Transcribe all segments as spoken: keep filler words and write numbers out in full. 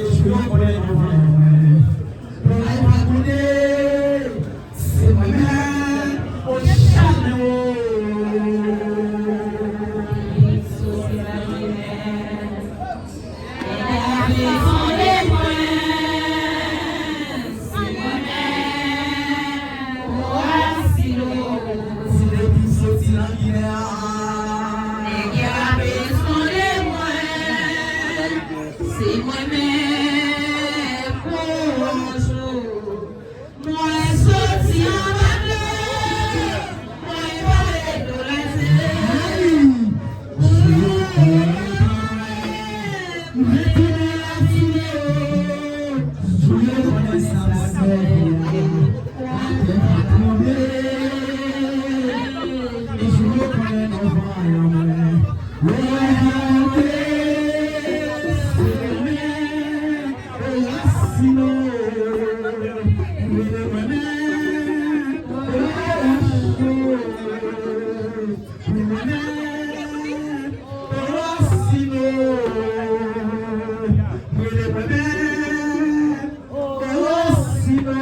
Echwe yo konnen nou vanyan mwen. Pou la pa konnen, se mwen menm, o chanè o. Se mwen menm, bonjou. Mwen soti anba dlo, mwen pale dlo lase. Mwen tounen lasine o, jounen konnen sa mwen fè. Latè pa tonbe, jounen konnen nou vanyan mwen. Mwen monte, se mwen. Olasino, rele mwen menm, Olasino, rele mwen menm, Olasino, rele mwen menm, Olasino,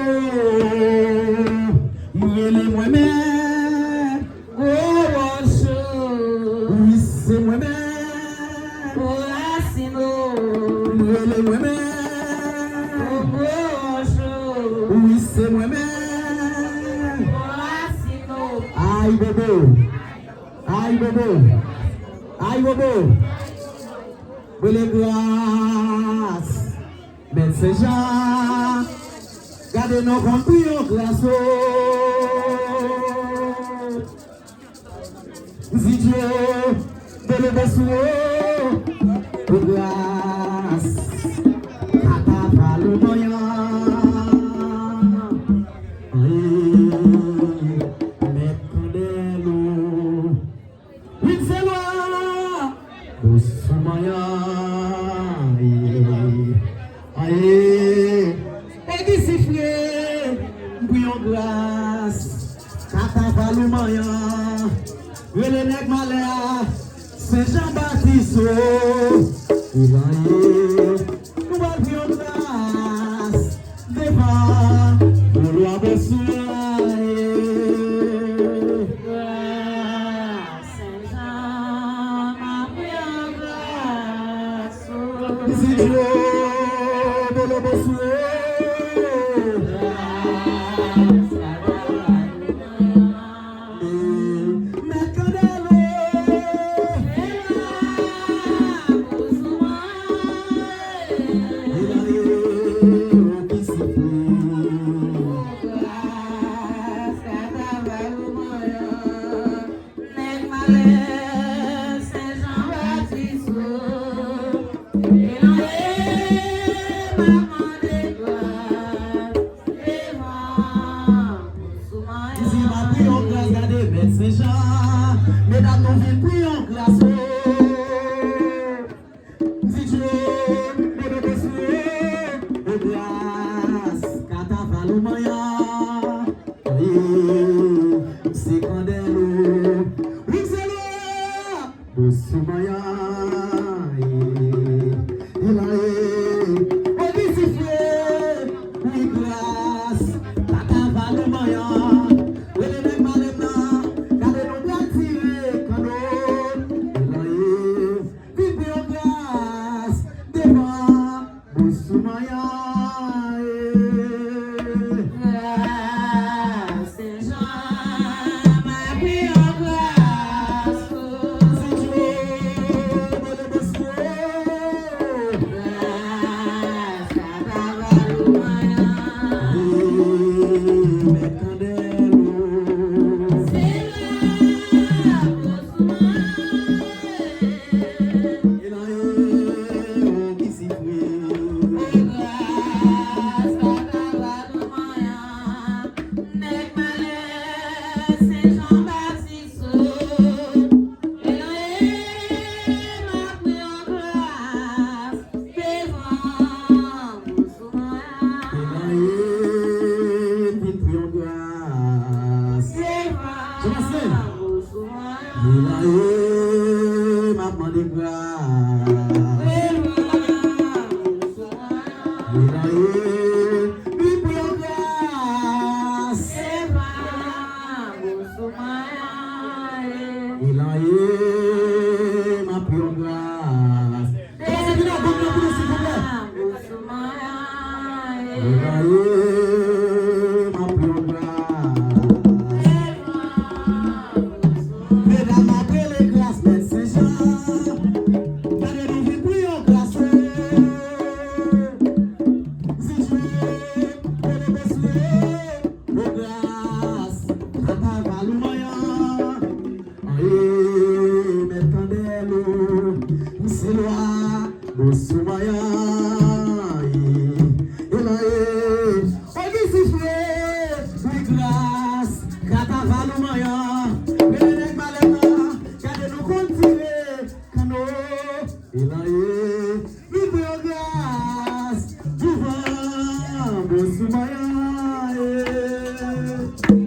rele mwen menm. Gwo wòch. Wi, se mwen menm. Gwo rasin o. Rele mwen menm. Gwo wòch o. Wi, se mwen menm. Gwo rasin o. Ay bobo. Ay bobo. Ay bobo. Rele gras. Mèt Senjan, gade non konn pou yon gras o. Zidyo, Bolo Bosou o, pou gras, Kata Valou Manyan. Mèt Kandèlo. Wi, se lwa. Bosou Manyan. Aye. Aye. Egi sifre. Pou yon gras. Kata Valou Manyan. Rele nèg malè a. Sen Jan Batis o. Ou la ye. Nou pral pran yon gras devan boulwa Bosou a ye. Gras Sen Jan, m ap pran gras ou. Zidyo, bolo Bosou o. Gras, Mèt Kandèlo. Nèg malè, Sen Jan Batis o. Mande gras. Izi m ap pran yon gras, gade Mèt Sen Jan. Medam, nou vin pran yon gras o. Zidyo, bebe Bosou o. Yon gras, Kata Valou Manyan. Wi, se Kandèlo. Wi, se lwa. Bosou Manyan, e, e la, e, o di sifle, wi gras, Kata Valou Manyan, rele nèg malè nan, gade nou pral tire kano, e la, e, vin pran yon gras, devan, Bosou Manyan, e. Gras Sen Jan, m ap pran yon gras ou. Zidyo, bolo Bosou o. Gras, Kata Valou Manyan. E, Mèt Kandèlo. Se la, Bosou Manyan. E la, e, ki sifle. Gras, Kata Valou Manyan. Nèg malè, Sen Jan Batis o. E la, e, m ap pran yon gras devan Bosou Manyan. E la, e, vin pran yon gras. Devan. Jan pase? Elan ye, m ap mande gras. Elan ye, vin pou yon gras. Elan ye, m ap pou yon gras. Pase vin ak gòt nan pou nou, silvouplè. Elan ye, m ap pou yon gras. Medam ap rele gras Mèt Senjan. Gade nou vin pou yon gras, wi. Zidjwe, rele Bosou, o gras, kataval ou manyan. Anyen, Mèt Kandèl ou, se lwa, Bosou manyan. Elan ye, o ki sifle, wi gras, kataval ou manyan. Rele nèg malèt la, gade nou konn tire kanno. Elan ye, vin pou yon gras, douvan, Bosou manyan, ye.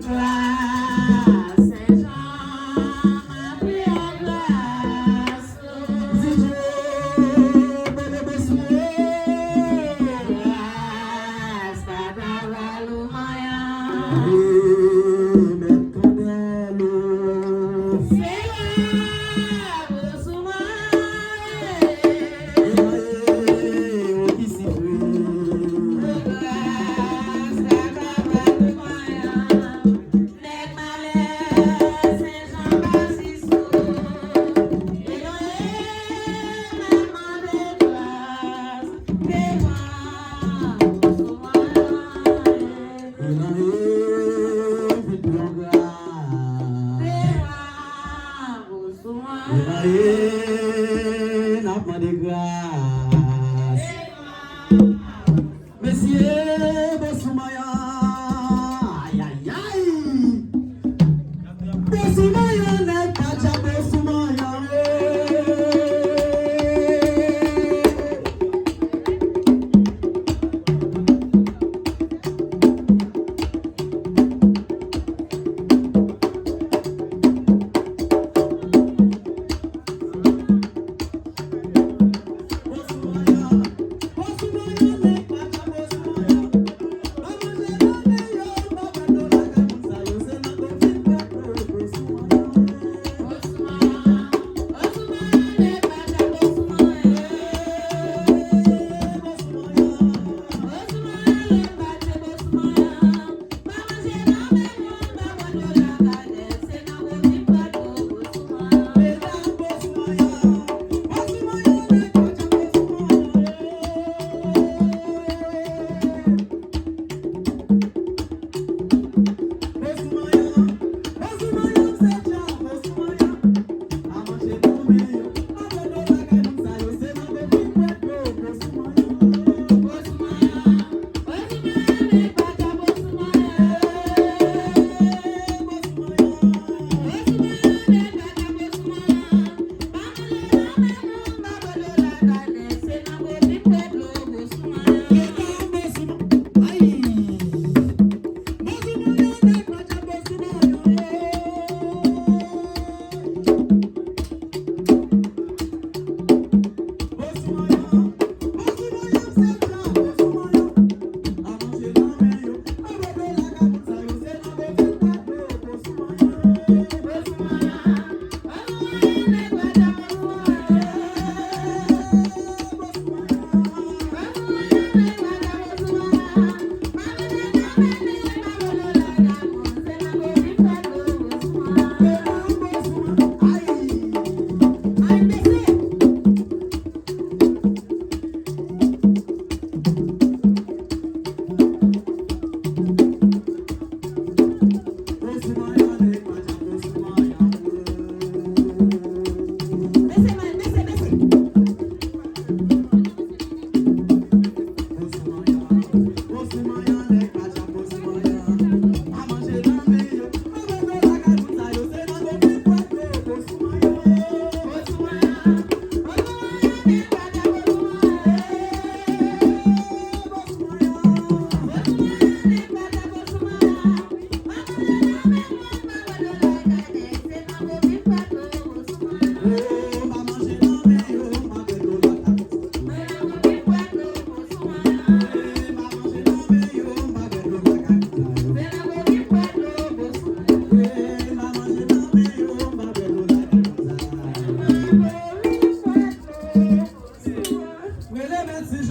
Gras, Senjan, m ap pou yon gras. Zidjwe, bele Bosou, ye. Gras, kataval ou manyan. Ye, Mèt Kandèl ou. Se lwa, Bosou manyan. Elan ye, vin pou yon gras. Elan ye, n ap mande gras. Mesye, Bosou manyan. Ayayay. Bosou manyan.